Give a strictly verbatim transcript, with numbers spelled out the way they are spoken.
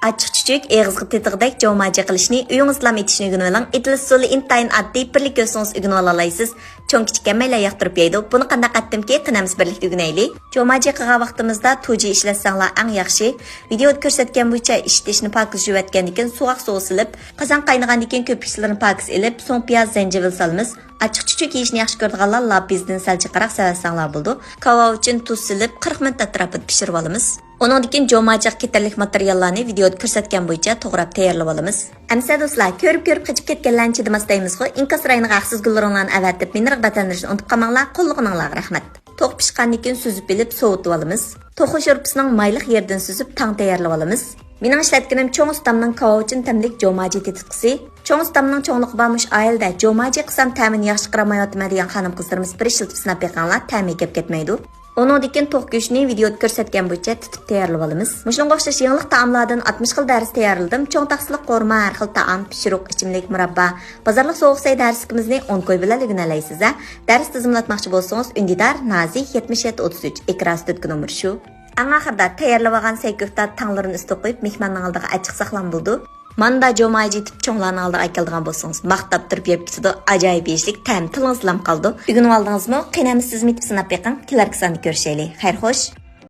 ئاچچىق چۈچۈك، ئېغىزغا تېتىغۇدەك جوماجى قىلىشنى ئۆيىڭىزدىلا ئېتىشنى ئۆگىنىۋېلىڭ. ئېتىلىش ئۇسۇلى ئىنتايىن ئاددىي، بىرلا كۆرسىڭىز ئۆگىنىۋالالايسىز. چوڭ كىچىك ھەممەيلەن ياقتۇرۇپ يەيدۇ. بۇنى قانداق ئەتتىمكى؟ قېنى ئەمىسە بىرلىكتە ئۆگىنەيلى. جوماجى قىلغان ۋاقتىمىزدا تۇجى ئىشلەتسەڭلار ئەڭ ياخشى. ۋىدېئودا كۆرسەتكەن بويىچە ئىشلىتىشنى پاكىز يۇيۇۋەتكەندىن كېيىن سوغۇق سۇغا سېلىپ، قازان قاينىغاندىن كېيىن كۆپۈكچىلىرىنى پاكىز ئېلىپ، سوڭ پىياز، زەنجىۋىل سالىمىز. ئاچچىق چۈچۈك يېيىشنى ياخشى كۆرىدىغانلار لاببىزدىن سەل جىقراق سېلىۋەتسەڭلار بولىدۇ. كاۋاۋىچىن، تۇز سېلىپ، قىرىق مىنۇت ئەتراپىدا پىشۇرۇۋالىمىز. ئۇنىڭدىن كېيىن جوماجىغا كېتەرلىك ماتېرىياللارنى ۋىدېئودا كۆرسەتكەن بويىچە توغراپ تەييارلىۋالىمىز. ئەمىسە دوستلار، كۆرۈپ-كۆرۈپ قېچىپ كەتكەنلەرنى چىدىماس دەيمىزغۇ، ئىنكاس رايونىغا ھەقسىز گۈللىرىڭلارنى ئەۋەتىپ، مېنى رىغبەتلەندۈرۈشنى ئۇنتۇپ قالماڭلار، قوللىغىنىڭلارغا رەھمەت. توق پىشقاندىن كېيىن سۈزۈپ ئېلىپ سوۋۇتۇۋالىمىز. توخۇ شورپىسىنىڭ مايلىق يېرىدىن سۈزۈپ تاڭ تەييارلىۋالىمىز. مېنىڭ ئىشلەتكىنىم چوڭ ئۇستامنىڭ كاۋاۋىچىن تەملىك جوماجى تېتىتقۇسى. چوڭ ئۇستامنىڭ چوڭلۇقى بار مۇشۇ ئائىلىدە جوماجى قىلسام تەمىنى ياخشى چىقىرالمايۋاتىمەن دېگەن خانىم-قىزلىرىمىز بىر ئىشلىتىپ سىناپ بېقىڭلار، تەمى كەپ كەتمەيدۇ. ئۇنىڭدىن كېيىن توق گۆشىنى ۋىدېئودا كۆرسەتكەن بويىچە تېتىپ تەييارلىۋالىمىز. مۇشۇنىڭغا ئوخشاش يېڭىلىق تائاملاردىن ئاتمىش خىل دەرس تەييارلىدىم. چوڭ تاخسىلىق قورۇما، ھەر خىل تائام، پىشۇرۇق، ئىچىملىك، مۇراببا، بازارلىق سوغۇق سەي دەرسلىكىمىزنى ئون كوي بىلەن ئۆگىنەلەيسىز ھە. دەرس تىزىملاتماقچى بولسىڭىز، ئۈندىدار، نازى، يەتمىش يەتتە ئوتتۇز ئۈچ، ئېكران ئۈستىدىكى نومۇر شۇ. ئەڭ ئاخىرىدا تەييارلىۋالغان سەي كۆكتات تاڭلىرىنى ئۈستىگە قويۇپ، مېھماننىڭ ئالدىغا ئاچچىق ساقلام بولىدۇ. مانا بۇنداق جوماجى تېتىپ چوڭلارنىڭ ئالدىغا ئەكېلىدىغان بولسىڭىز، ماختاپ تۇرۇپ يەپ كېتىدۇ. ئاجايىپ يېيىشلىك، تەمى تىلىڭىزدىلا قالىدۇ. ئۆگىنىۋالدىڭىزمۇ؟ قېنى ئەمىسە سىزمۇ يېتىپ سىناپ بېقىڭ. كېلەركى ساندا كۆرۈشەيلى. خەير خوش.